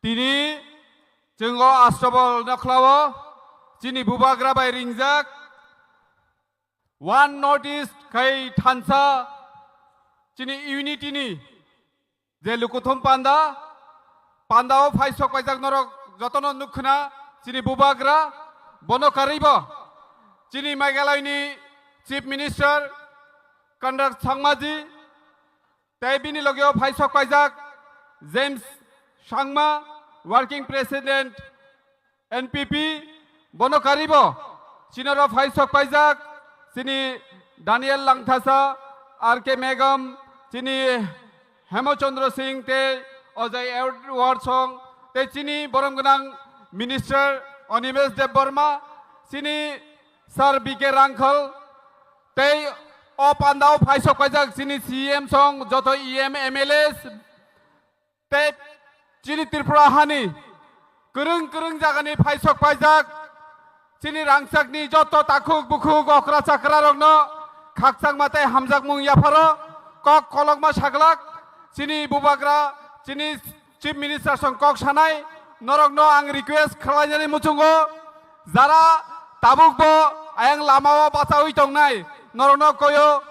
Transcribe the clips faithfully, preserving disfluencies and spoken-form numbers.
Tini chwng o Astabol nokhlao chini bubagra bai ringjak One North East khai thansa chini unity ni je lukuthum panda, panda o phai sok paijak norok jotono nukkhna chini bubagra, bono karwibo chini Meghalaya ni Chief Minister Conrad Sangma ji, tei bini logeo phai sok paijak James Sangma, Working President N P P, bono karibo chinoro phai sok paijak chini Daniel Langthasa, R K Megam, chini Hemochandra Singh tei Ajay Edward Song, tei chini borom gwnang Minister Animesh Debbarma, chini Sir B K Rangkhal, tei o pandao phai sok paijak chini C M song, joto E M, M L As, tei chini Tripura hani kwrwng kwrwng jagani phai sok paijak chini rangchakni joto takhuk bukhuk okra chakra rokno khakchangma tei hamjakmung yapharo kok kolokma saglak chini bubagra chini Chief Minister song kok sanai norokno ang request khlainani muchungo. Jara tabuk bo ayang lamao bachaui tongnai, norokno koyo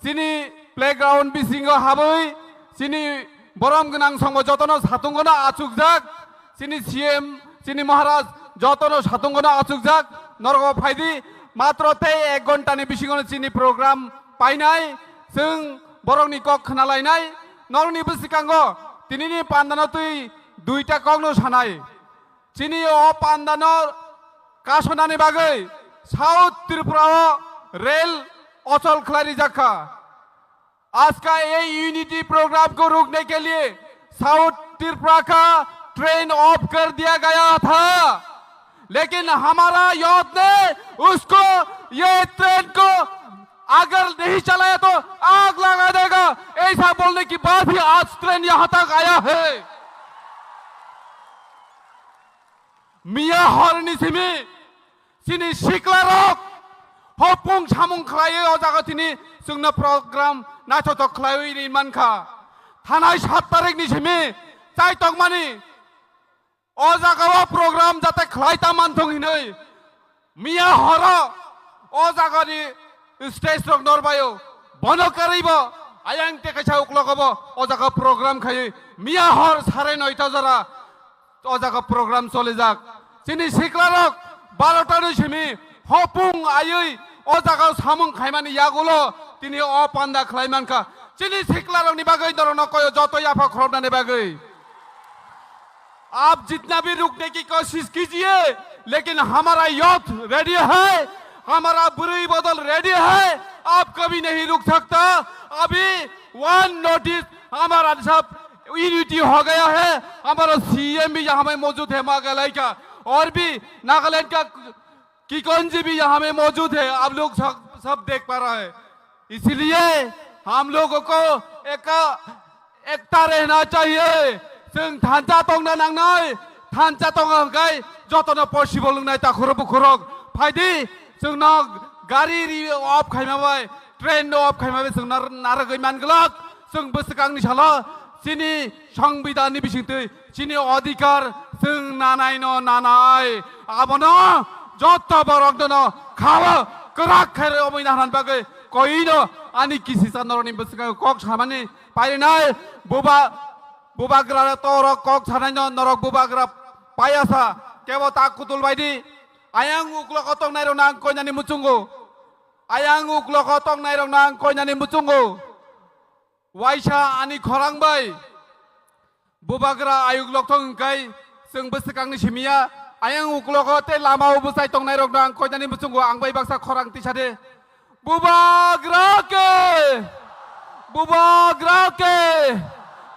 chini playground bisingo habwi chini borom gwnang songbo jotono satungono achukjak, chini C M, chini Maharaj jotono satungono achukjak, norokbo phaidi, matro tei ek ghontani bisingono chini program painai, chwng borokni kok khnalainai, norokni bwskango tinini pandano twi duita kokno sanai. Chini o pandano kasonani bagwi South Tripura o rail ochol khlai rijak kha. आज का ये unity programme को रोकने के लिए साउथ त्रिपुरा का train of कर दिया गया था, लेकिन हमारा यूथ ने उसको, ये ट्रेन को अगर नहीं चलाया तो आग लगा देगा, ऐसा बोलने के बाद ही आज ट्रेन यहाँ तक आया है। Miya horni simi chini siklarok hopung samung khlaiwi o jaga tini chwngno program naithothok khlaiwi ri mankha. Thanai sat tarikni simi chai tongmani o jagao program jate khlai ta manthung hinwi miya horo o jagani stage rok norbaio. Bono karwibo ayang tei kaisa uklokobo o jaga program khaiwi miya hor sare noita jora o jaga program cholijak. Chini siklarok barota ni simi hopung aiwi o jaga samung khaimani yagulo tini o panda khlai mankha. Chini siklarokni bagwi norokno koyo joto yapha khoroknani bagwi. आप जितना भी रुकने की कोशिश कीजिए, लेकिन हमारा youth ready है, हमारा बुरी बदल रेडी है। आप कभी नहीं रुक सकता। अभी वन नॉर्थ ईस्ट हमारा सब यूनिटी हो गया है। हमारा सीएम भी यहाँ में मौजूद है मेघालय का, और भी नागालैंड का किकोनजी भी यहाँ में मौजूद है, आप लोग सब, सब देख पा रहा है। इसलिए हम लोगों को एक, एकता रहना चाहिए। Chwng thansa tongna nangnai, thansa tongna hwnkhe jotono possible wngnai takhurok bukhurok. Phaidi, chwngno gari ri off khaima bai, train no off khaima bai chwngno narwgwi manglak. Chwng bwswkangni salo chini songbidanni bisingtwi chini odhikar chwng nanaino nanai. Abono joto borokno khao kwrak khe romwi nahnan bagwi koino ani kisisa norokni bwskango kok samani painai. Buba, bubagra torok kok sanaino norok bubagra payasa kebo tak kutul baidi. Ayang uklogo tongnairokno ang koinani muchungo. Ayang uklogo tongnairokno ang koinani muchungo. Waisa ani khorang bai. Bubagra ayuk lokthok hwnkhe chwng bwswkangni simiya. Ayang uklogo tei lamao bwchai tongnairokno ang koinani muchungo ang bai baksa khorang tisa de. Bubagra ke! Bubagra ke!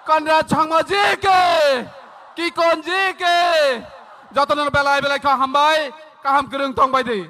Conrad Sangma ji ke! Kikon ji ke! Jotono belai belai kha hambai, kaham kwrwng tong bai di.